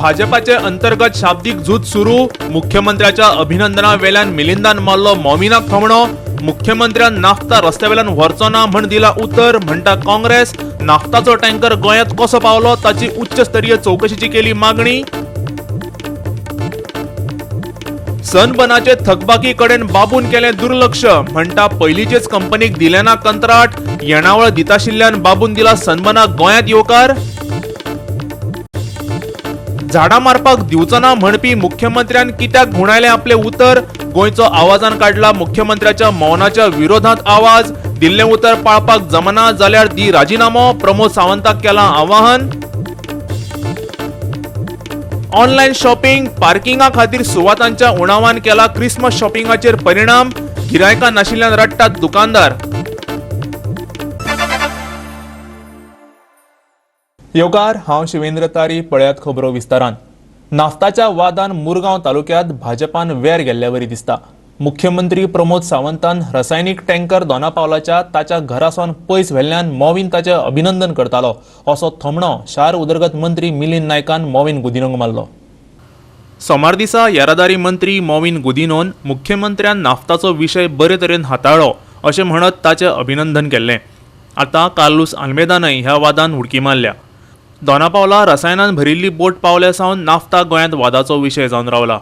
भाजपाचे अंतर्गत शाब्दीक झूज सुरू. मुख्यमंत्र्याच्या अभिनंदना वेल्यान मिलिंदान मारलो मॉविनाक थोमणो. मुख्यमंत्र्यान नाफ्ता रस्त्यावेल्यान व्हरचो ना म्हण दिला उतर म्हणटा काँग्रेस. नाफ्ताचो टँकर गोंयांत कसो पावलो ताची उच्च स्तरीय चवकशीची केली मागणी. सनबनाचे थकबाकी कडेन बाबून केलें दुर्लक्ष म्हणटा पयलींचेच कंपनीक दिलें ना कंत्राट. येणावळ दिताशिल्ल्यान बाबून दिला सनबनाक गोंयांत येवकार. झाडां मारपाक दिवचो ना म्हणपी मुख्यमंत्र्यान कित्याक घुणायलें आपलें उतर? गोंयचो आवाजान काडला मुख्यमंत्र्याच्या मौनाच्या विरोधांत आवाज. दिल्लें उतर पाळपाक जमना जाल्यार दी राजिनामो, प्रमोद सावंताक केलां आवाहन. ऑनलायन शॉपिंग, पार्किंगा खातीर सुवातांच्या उणावान केला क्रिसमस शॉपिंगाचेर परिणाम. गिरायकां नाशिल्ल्यान रडटात दुकानदार. येवकार, हांव शिवेंद्र तारी. पळयात खबरो विस्तारान. नाफ्ताच्या वादान मुरगांव तालुक्यांत भाजपान वेर गेल्ल्यावरी दिसता. मुख्यमंत्री प्रमोद सावंतान रसायनीक टँकर दोनापावलाच्या ताच्या घरासावन पयस व्हेल्ल्यान मॉवीन ताचें अभिनंदन करतालो असो थोमणो शार उदरगत मंत्री मिलिंद नायकान मॉवीन गुदिनोक मारलो. सोमार दिसा येरादारी मंत्री मॉवीन गुदिनोन मुख्यमंत्र्यान नाफ्ताचो विशय बरे तरेन हाताळ्ळो अशें म्हणत ताचें अभिनंदन केल्लें. आतां कार्लूस आल्मेदानय ह्या वादान उडकी मारल्या. दोनापावला रसायनान भरिल्ली बोट पावल्या सावन नाफ्ता गोंयांत वादाचो विशय जावन रावला.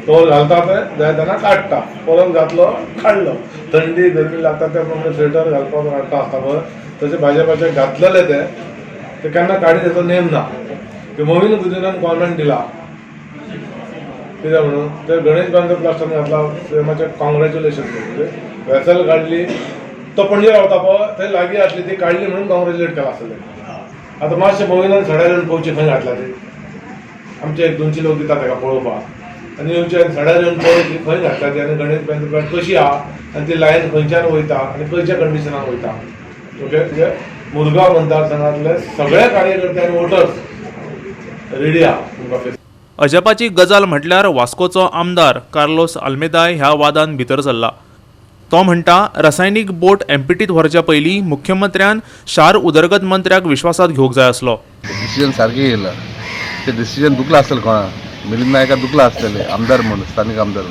तो घालता ते जाय तेन्ना काडटा, परत घातलो काडलो. थंडी गरमी लागता त्या प्रमाणे स्वेटर घालपाक हाडटा आसता पळय, तशें भाजपाचे घातलेले ते ते केन्ना काडी तेचो नेम ना. ते मोविन गुदिनान कॉमेंट दिला कित्याक म्हणून ते गणेश बांद्र प्लास्टरान घातला मातशें कॉंग्रॅच्युलेशन. म्हणजे वेसल काडली, तो पणजे रावता पळय, थंय लागीं आसली ती काडली म्हणून कॉंग्रॅच्युलेट केला आसतलें. आतां मातशें मोविनान सड्यार येवन पळोवची खंय घातला ती. आमचे एक दोनशे लोक दिता ताका पळोवपाक आनी येवचे आनी सड्यार येवन पळोवची खंय घातला ती आनी गणेश बँक कशी आहा आनी ती लायन खंयच्यान वयता आनी खंयच्या कंडिशनान वयता. ओके, म्हणजे मुरगांव मतदारसंघातले सगळे कार्यकर्ते आनी वोटर्स रेडी आहा तुमकां फेस. अजापाची गजाल म्हटल्यार वास्कोचो आमदार कार्लोस आल्मेदाय ह्या वादान भितर सरला. तो म्हणटा, रसायनीक बोट एमपीटीत व्हरच्या पयलीं मुख्यमंत्र्यान शार उदरगत मंत्र्याक विश्वासात घेवंक जाय आसलो. डिसिजन सारकें येयलां. ते डिसिजन दुखलां आसतलें कोणा, मिलिंद नायका दुखलां आसतलें आमदार म्हणून, स्थानीक आमदार.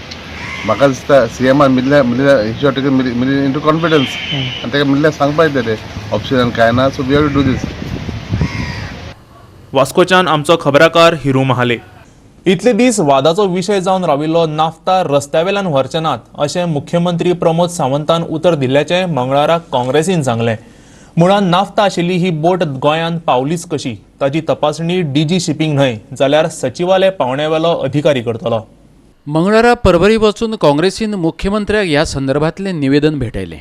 म्हाका दिसता सीएमान मिलिंदा मिलिंदा he should taken Milind into confidence आनी ताका मिलिंदा सांगपाक जाय तें ऑप्शन कांय ना, so we have to do this. वास्कोच्यान आमचो खबराकार हिरू महाले. इतले दीस वादाचो विशय जावन राविल्लो नाफ्ता रस्त्यावेल्यान व्हरचे नात अशें मुख्यमंत्री प्रमोद सावंतान उतर दिल्ल्याचें मंगळारा काँग्रेसीन सांगलें. मुळांत नाफ्ता आशिल्ली ही बोट गोंयांत पावलीच कशी ताची तपासणी डीजी शिपींग न्हय जाल्यार सचिवालय पावंड्यावेलो अधिकारी करतलो. मंगळारा परबरी वचून काँग्रेसीन मुख्यमंत्र्याक ह्या संदर्भातलें निवेदन भेटयलें.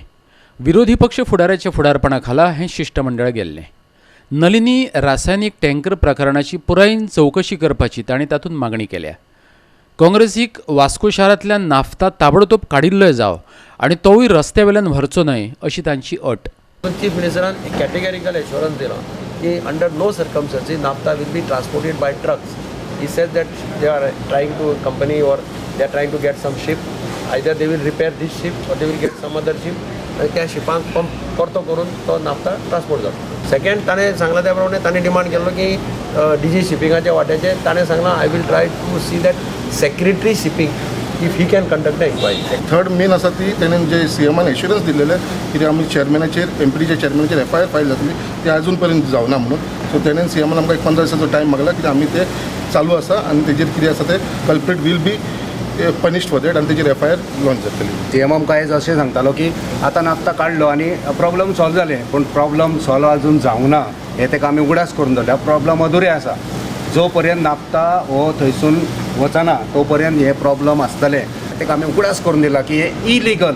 विरोधी पक्ष फुडाऱ्याच्या फुडारपणा खाला हें शिश्टमंडळ गेल्लें. नलिनी रासायनीक टँकर प्रकरणाची पुरायेन चवकशी करपाची तांणी तातूंत मागणी केल्या. काँग्रेसीक वास्को शारांतल्यान नाफ्ता ताबडतोब काडिल्लोय जाव आनी तोवूय रस्त्या वेल्यान व्हरचो न्हय अशी तांची अट. चीफ मिनिस्टरान एक कॅटेगरिकल एश्योरन्स दिला की under no circumstances naphtha will be transported by trucks. He says that they are trying to company or they are trying to get some ship. Either they will repair this ship or they will get some other ship आनी त्या शिपांक pump परतो करून तो naphtha transport जाता. Second, ताणें सांगलां त्या प्रमाणे ताणें डिमांड केल्लो की डीजी शिपिंगाच्या वाट्याचेर ताणें सांगलां, I will try to see that secretary shipping if he can conduct the inquiry. Third main आसा ती तेणेन जे सीएमान एश्युरन्स दिल्लेले कितें आमी चेअरमॅनाचेर, एमपीटीच्या चेअरमॅनाचेर एफआयआर फायल जातली, ते अजून पर्यंत जावना म्हणून. सो तेणेन सीएमान आमकां एक 15 दिसांचो टायम मागला कित्याक आमी ते चालू आसा आनी तेजेर कितें आसा ते culprit will be punished for that आनी तेजेर एफआयआर लॉन्च जातली. सी एम आमकां आयज अशें सांगतालो की आतां नाफ्ता काडलो आनी प्रॉब्लम सॉल्व जालें, पूण प्रॉब्लम सॉल्व अजून जावंक ना हें ताका आमी उगडास करून दवरल्या. प्रॉब्लम अधुरे आसा. जो पर्यंत नाफ्ता हो थंयसून वचना तो पर्यंत हे प्रॉब्लम आसतले. ताका आमी उगडास करून दिला की हें इलिगल,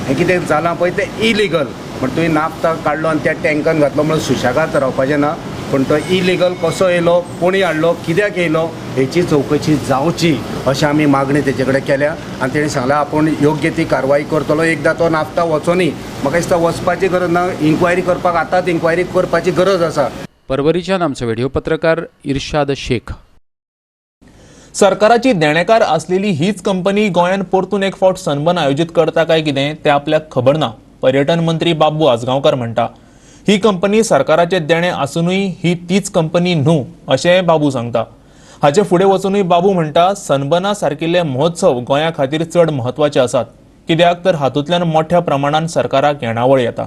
हें कितें जालां पळय तें इलिगल. म्हण तुवें नाफ्ता काडलो आनी त्या टँकान घातलो म्हणून सुशेगाद रावपाचें ना, पूण तो इलिगल कसो येयलो, कोणी हाडलो, कित्याक येयलो हेची चवकशी जावची अशें आमी मागणी तेजे कडेन केल्या. आनी तेणी सांगलां आपूण योग्य ती कारवाई करतलो. एकदां तो नाफ्ता वचोनी, म्हाका दिसता वचपाची गरज ना इन्क्वायरी करपाक, आतांच इन्क्वायरी करपाची गरज आसा. परवरीच्यान आमचो व्हिडिओ पत्रकार इर्शाद शेख. सरकाराची देणेकार असलेली हीच कंपनी गोंयांत परतून एक फावट सनबर्न आयोजीत करता काय कितें तें आपल्याक खबर ना, पर्यटन मंत्री बाबू आजगांवकार म्हणटा. ही कंपनी सरकाराचे देणे आसुनूय ही तीच कंपनी न्हू अशें बाबू सांगता. हाचे फुडें वचूनय बाबू म्हणटा, सनबर्ना सारकिल्ले महोत्सव गोंया खातीर चड म्हत्वाचे आसात, कित्याक तर हातूंतल्यान मोठ्या प्रमाणान सरकाराक येणावळ येता.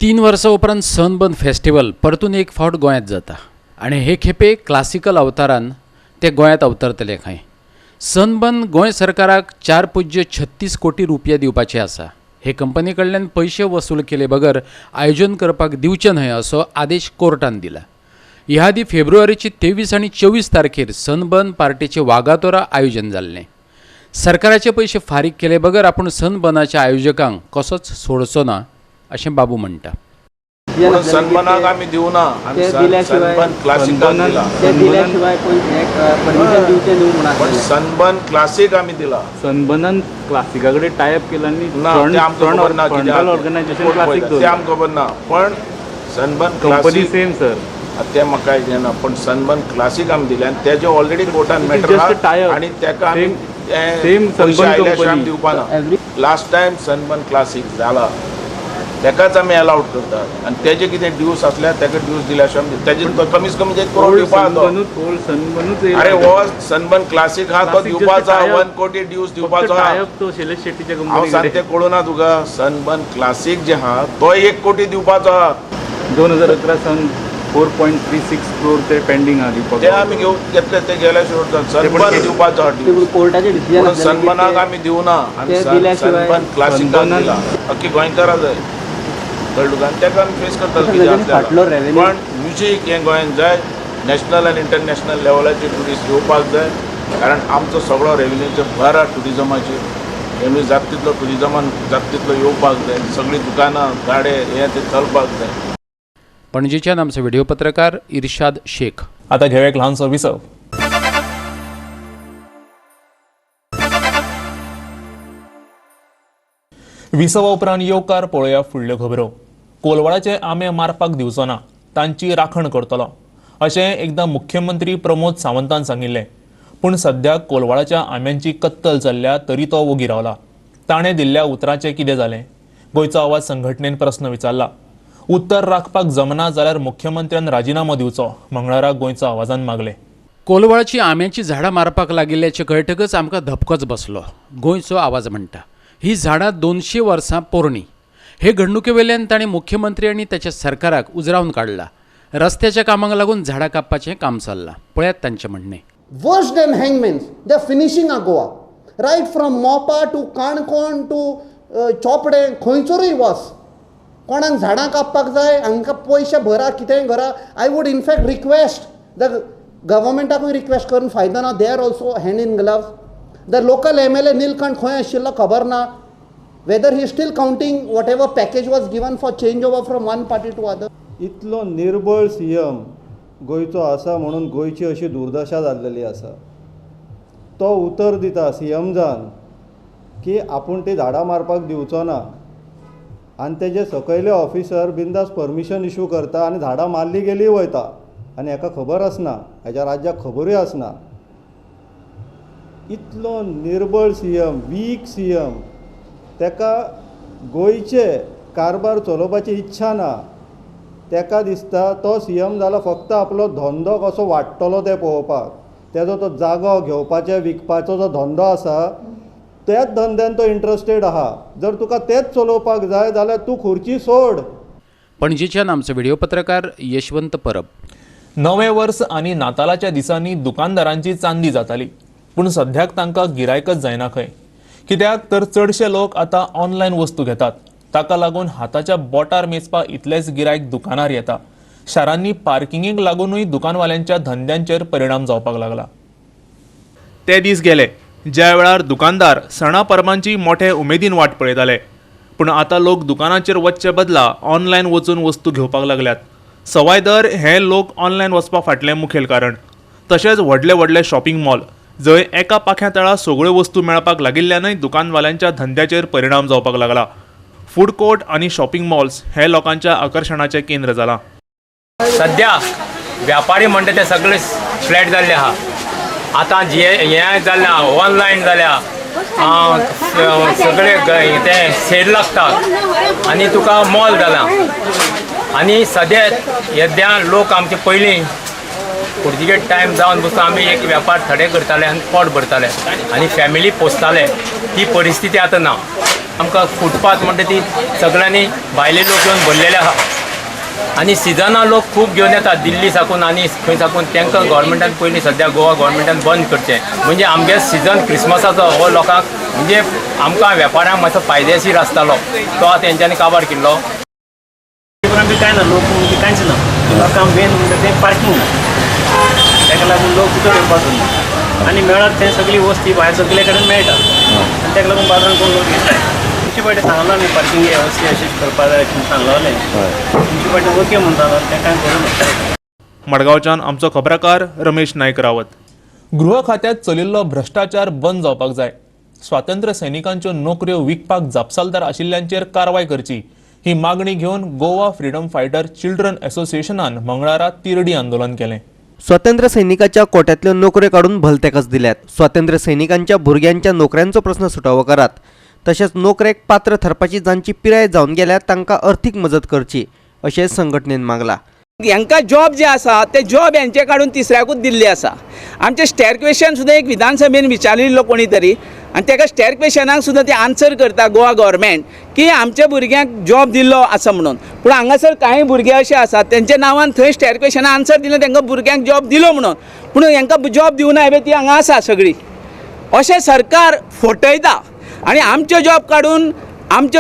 3 वर्सां उपरांत सनबर्न फेस्टिवल परतून एक फावट गोंयांत जाता आनी हे खेपे क्लासिकल अवतारान ते गोंयांत अवतरतले खंय. सनबर्न गोंय सरकाराक 4.36 कोटी रुपया दिवपाचे आसा. हे कंपनी कडल्यान पयशे वसूल केले बगर आयोजन करपाक दिवचें न्हय असो आदेश कोर्टान दिला. ह्या आदीं फेब्रुवारीची 23 आनी 24 तारखेर सनबर्न पार्टीचें वागातोरा आयोजन जाल्लें. सरकाराचे पयशे फारीक केले बगर आपूण सनबर्नाच्या आयोजकांक कसोच सोडचो ना अशें बाबू म्हणटा. म्हणून सनबर्नाक आमी दिवना आमी. ते दिल्याशिवाय- सनबर्न क्लासिकाक दिला. ते दिल्याशिवाय परमिशन दिवचें न्हू म्हूण पण आसलें. सनबर्न क्लासीक आमी दिला. सनबर्नान क्लासिका कडेन टायप केला आनी ना, ते आमकां खबर ना कितें फ्रंटल आहा तें. ऑर्गनायझेशन कोण क्लासीक पळयता ते दवरलें. आमकां खबर ना, पण sunburn company classic same sir. ते म्हाका हें ना, पण सनबर्न क्लासीक आमी दिले आनी तेजे already कोर्टान It is matter just a tie-up. आनी तेका आमी Same- ते same पयशे Sunburn आयल्या शिवाय आमी company. दिवपा ना. Every last time sunburn classic जाला, तेकाच आमी एलावड करतात आनी तेजे कितें ड्यूस आसल्यार तेका ड्यूस दिल्या शिवाय तेजे कमीत कमी एक करोड ओल्ड दिवपा तो. सनबर्नूच, ओल्ड सनबर्नूच. अरे, हो सनबर्न क्लासीक हा तो Classic just दिवपाचो a tie-up. 1 कोटी ड्यूस दिवपाचो हा. टायप तो शैलेश शेट्टीच्या हांव कंपनी. सांगते कळूना तुका? सनबर्न क्लासीक जे आहा तो 1 कोटी दिवपाचो आहा. 2011 सावन 4.36 क्रोर ते पेंडींग आहा दिवपाक. ते आमी घेवन घेतले, ते गेल्या शिवाय सनबर्न दिवपाचो आहा ड्यूस. कोर्टाचें डिसिजन म्हणून सनबर्नाक आमी दिवना आमी. ते दिल्याशिवाय- सनबर्न क्लासिकाक सनबर्नान- दिला. अख्खी गोंयकारां जाय, कळ्ळें तुका? आनी तेका आमी फेस करतले कितें आसल्यार. फाटलो revenue- पण म्युजीक हें गोंयांत जाय, नॅशनल आनी इंटरनॅशनल लेवलाचेर ट्युरिस्ट येवपाक जाय, कारण आमचो सगळो रेवेन्यूचो भर आहा ट्युरिजमाचेर. रेवेन्यू जाता तितलो ट्युरिजमान जाता तितलो येवपाक जाय. सगळीं दुकानां, गाडे हे ते चलपाक जाय. पणजेच्यान आमचो व्हिडिओ पत्रकार इर्शाद शेख. आता घेवया एक ल्हानसो विसव. विसवा उपरांत येवकार. पळोवया फुडल्यो खबरो. कोलवाळाचे आंबे मारपाक दिवचो ना, तांची राखण करतलो अशें एकदां मुख्यमंत्री प्रमोद सावंतान सांगिल्लें. पूण सध्या कोलवाळाच्या आंब्यांची कत्तल चल्ल्या तरी तो वोगी रावला. ताणें दिल्ल्या उतराचें कितें जालें? गोंयचो आवाज संघटनेन प्रस्न विचारला. उत्तर राखपाक जमना जाल्यार मुख्यमंत्र्यान राजिनामो दिवचो, मंगळारा गोंयचो आवाजान मागलें. कोलवाळची आंब्याचीं झाडां मारपाक लागिल्ल्याचें कळटकच आमकां धपकोच बसलो. गोंयचो आवाज म्हणटा, ही झाडां 200 वर्सां पोरणी. हे घडणुके वयल्यान ताणें मुख्यमंत्री आनी ताच्या सरकाराक उजरावन काडला. रस्त्याच्या कामाक लागून झाडां कापपाचें काम चल्लां. पळयात तांचें म्हणणें. Worse than hangmen. They're finishing our Goa. Right from Mopa to Canacona to Chopde, खंयसरूय वच, कोणाक झाडां कापपाक जाय, हांकां पयशे भरा, कितेंय करा. I would in fact request the गव्हर्मेंटाकूय request करून फायदो ना. They are also hand in glove. The local MLA Nilkanth खंय आशिल्लो खबर ना, whether he still counting whatever package was given for change over from one party to other. इतलो निर्बळ C M गोंयचो आसा म्हणून गोंयची अशी दुर्दशा जाल्लेली आसा. तो उतर दिता सी एम जावन की आपूण ती झाडां मारपाक दिवचो ना आनी तेजे सकयले ऑफिसर बिंदास परमिशन इशू करता आनी झाडां मारली गेली वयता आनी हेका खबर आसना, हेज्या राज्याक खबरूय आसना. इतलो निर्बळ C M, weak C M, तेका गोंयचे कारभार चलोवपाची इच्छा ना. तेका दिसता तो सी एम जाला फक्त आपलो धंदो कसो वाडटलो तें पळोवपाक. तेजो तो जागो घेवपाचे विकपाचो जो धंदो आसा, त्याच धंद्यान तो इंट्रस्टेड आहा. जर तुका तेंच चलोवपाक जाय जाल्यार तूं खुर्ची सोड. पणजेच्यान आमचो व्हिडिओ पत्रकार यशवंत परब. नवें वर्स आनी नातालाच्या दिसांनी दुकानदारांची चांदी जाताली, पूण सध्याक तांकां गिरायकच जायना खंय. कित्याक तर चडशे लोक आतां ऑनलायन वस्तू घेतात. ताका लागून हाताच्या बोटार मेजपा इतलेच गिरायक दुकानार येता. शारांनी पार्किंगेक लागूनय दुकानवाल्यांच्या धंद्यांचेर परिणाम जावपाक लागला. ते दीस गेले ज्या वेळार दुकानदार सणा परबांची मोठे उमेदीन वाट पळयताले. पूण आतां लोक दुकानाचेर वचचे बदला ऑनलायन वचून वस्तू घेवपाक लागल्यात. सवाय दर हे लोक ऑनलायन वचपा फाटलें मुखेल कारण. तशेंच व्हडले व्हडले शॉपिंग मॉल जंय एका पाख्या तळा सगळ्यो वस्तू मेळपाक लागिल्ल्यानय दुकानवाल्यांच्या धंद्याचेर परिणाम जावपाक लागला. फूड कोर्ट आनी शॉपिंग मॉल्स हे लोकांच्या आकर्शणाचें केंद्र जालां. सद्या व्यापारी म्हणटा ते सगळे फ्लॅट जाल्ले आहा. आतां जे हें जाल्लें आहा, ऑनलायन जाल्या, सगळे ते सेल लागता आनी तुका मॉल जाला आनी सद्या येद्या लोक आमचे पयलीं पुर्तुगेज टायम जावन बसून आमी एक वेपार थोडे करताले आनी पोट भरताले आनी फॅमिली पोसताले. ती परिस्थिती आतां ना. आमकां फुटपाथ म्हणटा ती सगळ्यांनी भायले लोक येवन भरलेले आहा आनी सिजना लोक खूब घेवन येतात दिल्ली साकून आनी खंय साकून. तांकां गोवोरमेंटान पयलीं सद्या गोवा गोवोरमेंटान बंद करचें. म्हणजे आमगे सिजन क्रिसमसाचो हो लोकांक म्हणजे आमकां वेपाऱ्यांक मातसो फायदेशीर आसतालो, तो आतां तेंच्यांनी काबार केल्लो. आमचे कांय ना, लोक म्हणजे कांयच ना. लोकांक मेन म्हणटा तें पार्कींग ना, ताका लागून लोक भितर येवपाक सोदना आनी मेळत तें सगळी वस्ती भायर सगळे कडेन मेळटा आनी ताका लागून बाजारांत कोण लोक येना. म्युनिसिपालिटी सांगलां आमी पार्किंग वेवस्थी अशीच करपा जाय अशें सांगलें. म्युनिसिपालिटी ओके म्हणटा, तें कांय करूं ना. मडगांवच्यान आमचो खबराकार रमेश नायक रावत. गृह खात्यात चलिल्लो भ्रश्टाचार बंद जावपाक जाय. स्वातंत्र्य सैनिकांच्यो नोकऱ्यो विकपाक जापसालदार आशिल्ल्यांचेर कारवाय करची ही मागणी घेवन गोवा फ्रीडम फायटर चिल्ड्रन असोसिएशनान मंगळारा तिरडी आंदोलन केलें. स्वातंत्र्य सैनिकाच्या कोट्यांतल्यो नोकऱ्यो काडून भलतेकच दिल्यात. स्वातंत्र्य सैनिकांच्या भुरग्यांच्या नोकऱ्यांचो प्रस्न सुटावो करात, तशेंच नोकरेक पात्र थारपाची जांची पिराय जावन गेल्या तांकां अर्थीक मजत करची अशें संघटनेन मागला. हांकां जॉब जे आसा ते जॉब हेंचे काडून तिसऱ्याकूच दिल्ले आसा. आमचे स्टॅर क्वेशन सुद्दां एक विधानसभेन विचारिल्लो कोणी तरी आनी ताका स्टॅर क्वेशनाक सुद्दां ते आन्सर करता गोवा गव्हर्मेंट की आमच्या भुरग्यांक जॉब दिल्लो आसा म्हणून. पूण हांगासर कांय भुरगे अशे आसात तेंच्या नांवान थंय स्टॅर क्वेशनाक आन्सर दिलें तांकां भुरग्यांक जॉब दिलो म्हणून, पूण हांकां जॉब दिवना हें ती हांगा आसा सगळी. अशें सरकार फटयता आनी आमच्यो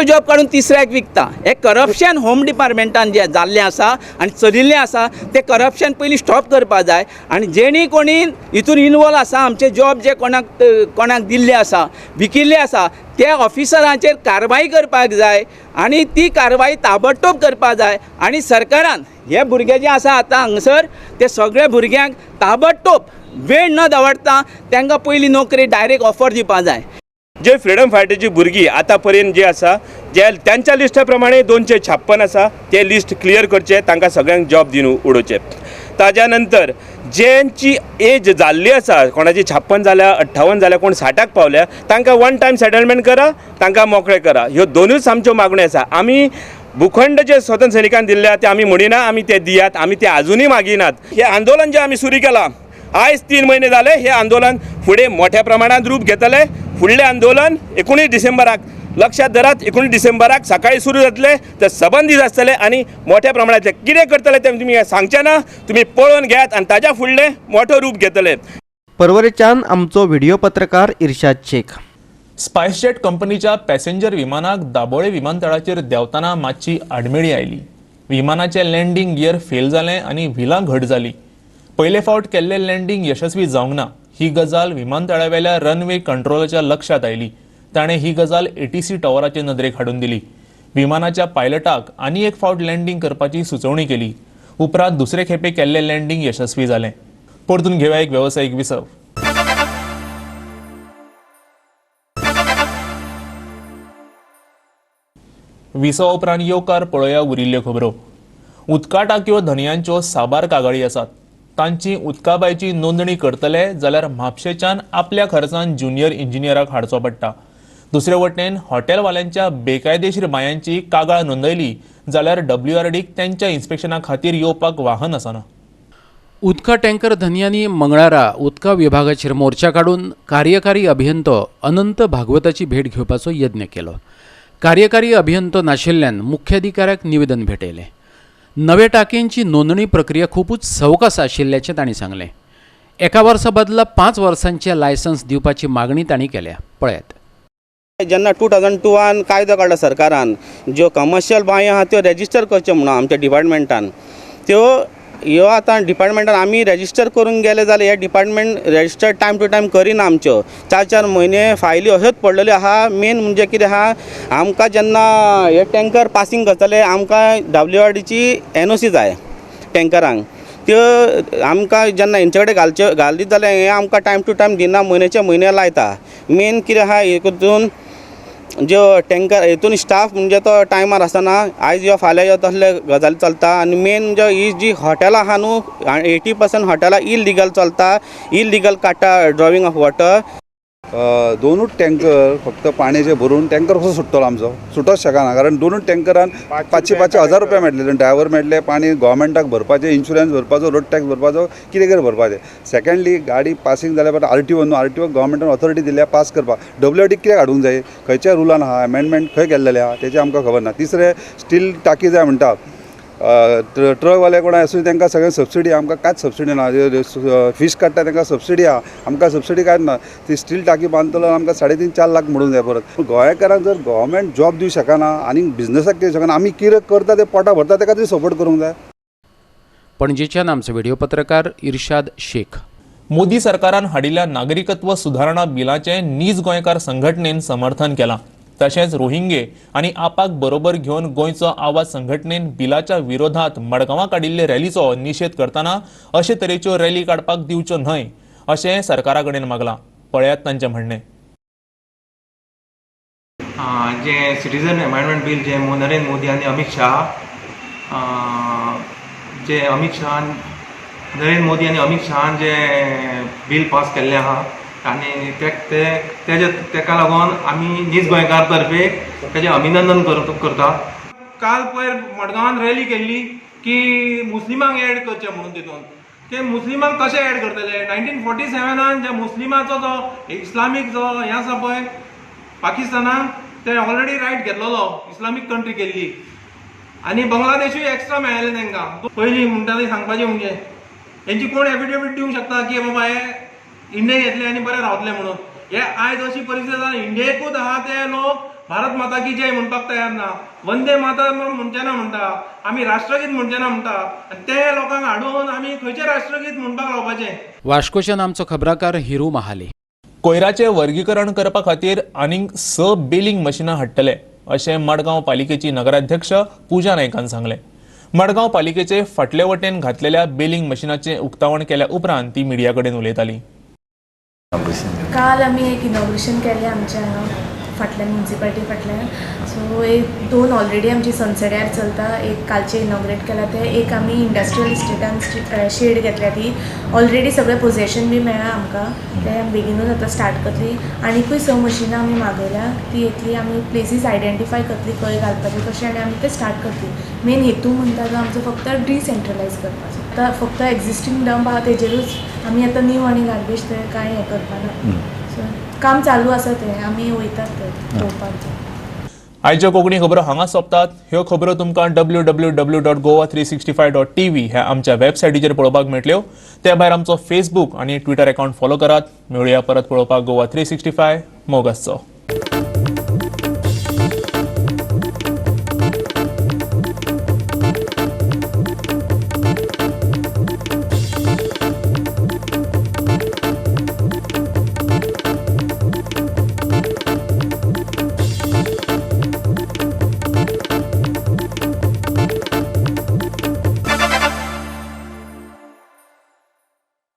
जॉब काडून तिसऱ्याक विकता. हें करप्शन होम डिपार्टमेंटान जें जाल्लें आसा आनी चलिल्लें आसा तें करप्शन पयलीं स्टॉप करपा जाय आनी जेणी कोणी हितून इनवॉल्व आसा आमचे जॉब जे कोणाक कोणाक दिल्ले आसा विकिल्ले आसा त्या ऑफिसरांचेर कारवाय करपाक जाय आनी ती कारवाय ताबडतोब करपा जाय. आनी सरकारान हे भुरगे जे आसा आतां हांगासर ते सगळे भुरग्यांक ताबडतोब वेळ न दवरता तांकां पयली नोकरी डायरेक्ट ऑफर दिवपा जाय. जे फ्रिडम फायटरची भुरगीं आतां पर्यंत जे आसा जे त्यांच्या लिस्टा प्रमाणे 256 आसा ते लिस्ट क्लियर करचे, तांकां सगळ्यांक जॉब दिवन उडोवचे. ताज्या नंतर ज्यांची एज जाल्ली आसा, कोणाची 56 जाल्या, 58 जाल्या, कोण 60 पावल्या, तांकां वन टायम सेटलमेंट करा, तांकां मोकळे करा. ह्यो दोनूच आमच्यो मागण्यो आसा. आमी भूखंड जे स्वतंत्र सैनिकांक दिल्ले ते आमी म्हणिना आमी ते दियात, आमी ते आजुनूय मागिनात. हें आंदोलन जें आमी सुरू केलां आयज 3 म्हयने जाले, हें आंदोलन फुडें मोठ्या प्रमाणांत रूप घेतलें. फुडलें आंदोलन 19 डिसेंबराक लक्षात धरात, 19 डिसेंबराक सकाळी सुरू जातलें, ते सबंद दीस आसतले आनी मोठ्या प्रमाणांतलें कितें करतले तें तुमी सांगचें ना, तुमी पळोवन घेयात आनी ताज्या फुडलें मोठो रूप घेतले. परवरेच्यान आमचो व्हिडिओ पत्रकार इर्शाद शेख. स्पायसजेट कंपनीच्या पॅसेंजर विमानाक दाबोळे विमानतळाचेर देंवतना मातशी आडमेळी आयली. विमानाचें लँडींग गियर फेल जालें आनी व्हिलां घट जाली. पयले फावट केल्लें लँडींग यशस्वी जावंक ना ही गजाल विमानतळावेल्या रनवे कंट्रोलाच्या लक्षात आयली. ताणें ही गजाल एटीसी टॉवराचे नदरेक हाडून दिली. विमानाच्या पायलटाक आनी एक फावट लँडींग करपाची सुचोवणी केली. उपरांत दुसरे खेपे केल्लें लँडींग यशस्वी जालें. परतून घेवया एक वेवसायीक विसव. विसवा उपरांत येवकार पळोवया उरिल्ल्यो खबरो. उदका टाकयो धनयांच्यो साबार कागाळी आसात. तांची उदकाबायची नोंदणी करतले जाल्यार म्हापशेच्यान आपल्या खर्चान ज्युनियर इंजिनियराक हाडचो पडटा. दुसरे वटेन हॉटेलवाल्यांच्या बेकायदेशीर बायांची कागाळ नोंदयली जाल्यार डब्ल्यूआरडीक त्यांच्या इन्स्पेक्शना खातीर येवपाक वाहन आसना. उदका टँकर धनयांनी मंगळारा उदका विभागाचेर मोर्चा काडून कार्यकारी अभियंतो अनंत भागवताची भेट घेवपाचो यत्न केलो. कार्यकारी अभियंतो नाशिल्ल्यान मुख्याधिकाऱ्याक निवेदन भेटयलें. नवे टाकयेंची नोंदणी प्रक्रिया खुबूच सवकास आशिल्ल्याचें तांणी सांगलें. एका वर्सा बदला 5 वर्सांचें लायसन्स दिवपाची मागणी तांणी केल्या. पळयात. जेन्ना 2002 कायदो काडलो सरकारान, ज्यो कमर्शियल बांयो आहा त्यो रेजिस्टर करच्यो म्हणून आमच्या डिपार्टमेंटान, त्यो ह्यो आतां डिपार्टमेंटान आमी रेजिस्टर करूंक गेले जाल्यार हे department register time to time करिना. आमच्यो 4-4 म्हयने फायली अश्योच पडलेल्यो आहा. मेन म्हणजे कितें आहा, आमकां जेन्ना हे टँकर पासींग करतले आमकां डब्ल्यूआरडीची एनओसी जाय टँकरांक, त्यो आमकां जेन्ना हेंचे कडेन घालच्यो घालीत जाल्यार हें आमकां टायम टू टायम दिना, म्हयन्याचे म्हयने लायता. मेन कितें आहा, हितून ज्यो टँकर हितून स्टाफ म्हणजे तो टायमार आसना, आयज यो फाल्यां यो तसले गजाली चलता. आनी मेन म्हणजे ही जी हॉटेलां आहा न्हू, 80% हॉटेलां इलिगल चलता, इलिगल काडटा ड्रॉविंग ऑफ वॉटर. दोनूच टँकर फक्त पाण्याचे भरून टँकर कसो सुट्टलो आमचो सुटोच शकना कारण दोनूच टँकरान 500 500 1000 रुपया मेळटले ड्रायव्हर मेळटले पाणी गव्हर्मेंटाक भरपाचें इन्शुरन्स भरपाचो रोड टॅक्स भरपाचो कितें कितें भरपाचें. सेकंडली गाडी पासींग जाल्या उपरांत आरटीओ न्हू आरटीओ गव्हर्मेंटान ऑथॉरिटी दिल्या पास करपाक डब्ल्यूआरटी कित्याक हाडूंक जाय खंयच्या रुलान आहा अमेंडमेंट खंय केल्लेलें आहा तेजें आमकां खबर ना. तिसरें स्टील टाकी जाय म्हणटा ट्रकवाले कोण आसूं तांकां सगळें सबसिडी आमकां कांयच सबसिडी ना. फीश काडटा तांकां सबसिडी आहा आमकां सबसिडी कांयच ना. ती स्टील टाकी बांदतलो आमकां 3.5 4 लाख म्हणून जाय परत. गोंयकारांक जर गव्हर्मेंट जॉब दिवंक शकना आनी बिजनसाक दिवंक शकना आमी कितें करता ते पोटा भरता ताका तरी सपोर्ट करूंक जाय. पणजेच्यान आमचो व्हिडिओ पत्रकार इर्शाद शेख. मोदी सरकारान हाडिल्ल्या नागरिकत्व सुधारणा बिलाचें नीज गोंयकार संघटनेन समर्थन केलां. तशेंच रोहिंगे आनी आपाक बरोबर घेवन गोंयचो आवाज संघटनेन बिलाच्या विरोधात मडगांवां काडिल्ले रॅलीचो निशेध करतना अशे तरेच्यो रॅली काडपाक दिवच्यो न्हय अशें सरकारा कडेन मागलां. पळयात तांचें म्हणणें. जे सिटीजन अमेंडमेंट बील जे नरेंद्र मोदी आनी अमित शाह जे अमित शहान नरेंद्र मोदी आनी अमित शहान जे बील पास केल्लें आहा आनी तेका लागून आमी नीज गोंयकार तर्फे तेजें अभिनंदन करता. काल पयर मडगांवान रॅली केल्ली की मुस्लिमांक एड करचें म्हणून तितून ते मुस्लिमांक कशें एड करतले 1947 जे मुस्लिमाचो जो इस्लामीक जो हें आसा पळय पाकिस्तानान ते ऑलरेडी रायट घेतलेलो इस्लामीक कंट्री केल्ली आनी बांगलादेशूय एक्स्ट्रा मेळ्ळें तांकां. पयलीं म्हणटा तें सांगपाचें म्हणजे हेंची कोण एफिडेवीट दिवंक शकता की बाबा हे इंडियेक येतले आनी बरें रावतले म्हणून. हे आयज अशी परिस्थिती जाता इंडियेकूच आहा ते लोक भारत माता की जय म्हणपाक तयार ना, वंदे माता म्हणचे ना म्हणटा, आमी राष्ट्रगीत म्हणचे ना म्हणटा आनी ते लोकांक हाडून आमी खंयचें राष्ट्रगीत म्हणपाक लावपाचें. वास्कोच्यान आमचो खबराकार हिरू महाले. कोयराचें वर्गीकरण करपा खातीर आनीक 6 बेलिंग मशिनां हाडटले अशें मडगांव पालिकेची नगराध्यक्ष पूजा नायकान सांगलें. मडगांव पालिकेचे फाटले वटेन घातलेल्या बेलिंग मशिनाचें उक्तावण केल्या उपरांत ती मिडिया कडेन उलयताली. काल आमी एक इनॉग्रेशन केलें आमच्या हांगा फाटल्यान म्युनिसिपालिटी फाटल्यान. सो एक 2 ऑलरेडी आमची सनसेड्यार चलता, एक कालचें इनॉग्रेट केलां तें, एक आमी इंडस्ट्रियल इस्टेटान शेड घेतल्या ती ऑलरेडी सगळें पोजेशन बी मेळ्ळां आमकां, तें बेगिनूच आतां स्टार्ट करतली. आनिकूय 6 मशिनां आमी मागयल्या ती येतली, आमी प्लेसीस आयडेंटिफाय करतली खंय घालपाचें कशें आनी आमी तें स्टार्ट करतली. मेन हेतू म्हणटा तो आमचो फक्त डिसेंट्रलायज करपाचो. आतां फक्त एग्जिस्टींग डंप आहा तेजेरूच आमी आतां न्यू आनी गार्बेज तें कांय हें करपाना. सो काम चालू आसा तें आमी वयतात तें पळोवपाक. आयच्यो कोंकणी खबरो हांगा सोंपतात. ह्यो खबरो तुमकां www.goa365.tv ह्या आमच्या वेबसायटीचेर पळोवपाक मेळटल्यो. ते भायर आमचो फेसबूक आनी ट्विटर अकाउंट फॉलो करात. मेळुया परत पळोवपाक गोवा 365. मोग आसचो.